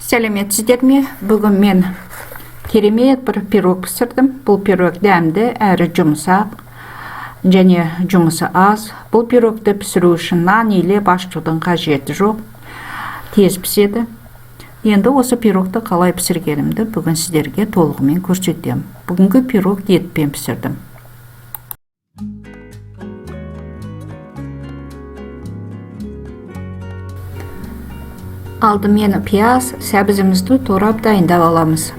Сәлеметсіздер ме? Бүгін мен керемет бір пирог пісірдім. Бұл пирог дәмді әрі жұмсақ және жұмысы аз. Бұл пирогты пісіру үшін нан илеп ашытудың қажеті жоқ. Тез піседі. Енді осы пирогты қалай пісіргенімді бүгін сіздерге толығымен көрсетемін. Бүгінгі пирог етпен пісірдім. Алдымен пияз, сәбізімізді турап дайындап аламыз.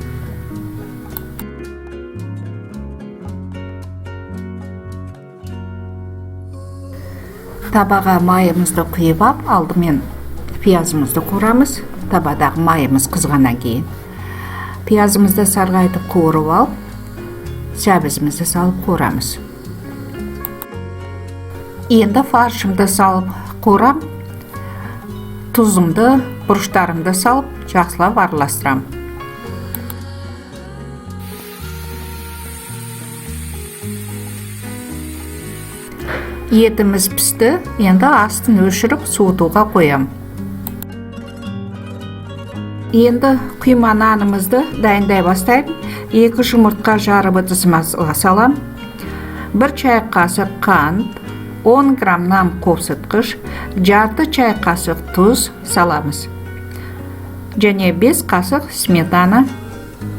Табаға майымызды құйып ап, алдымен пиязымызды қуырамыз. Табадағы майымыз қызғаннан кейін пиязымызды сарғайтып қуырып алып, сәбізімізді салып қуырамыз. Енді фаршымды салып қуырам. Тұзымды, бұрыштарымды салып, жақсылап араластырам. Етіміз пісті, енді астын өшіріп суытуға қоям. Енді құйма нанымызды дайындай бастаймын. 2 жұмыртқа жарып ыдысыма салам. 1 чай қасық қант, 10 грамм нан қопсытқыш, жарты чай қасық тұз саламыз. Және 5 қасық сметана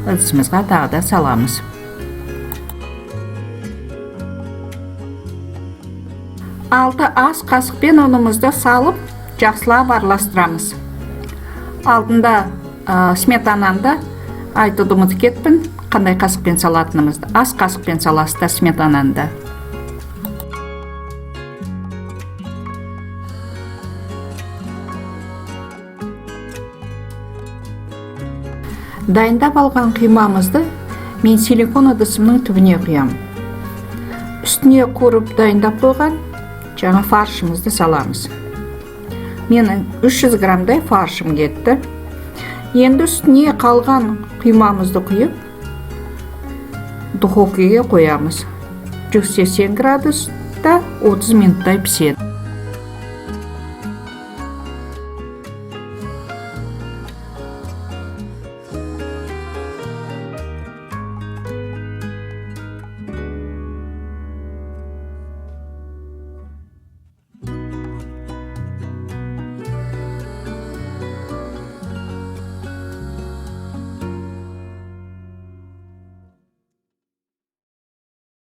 ыдысымызға тағы да саламыз. 6 ас қасықпен ұнымызды салып, жақсылап араластырамыз. Алдында сметананы айтуды ұмытып кетіппін, қандай қасықпен салатынымызды. Ас қасықпен саласыздар сметананы да. Дайындап алған құймамызды мен силикон ыдысымның түбіне құямын. Үстіне қуырып дайындап қойған жаңа фаршымызды саламыз. Менің 300 граммдай фаршым кетті. Енді үстіне қалған құймамызды құйып, духовкаға қоямыз. 180 градуста 30 минуттай піседі.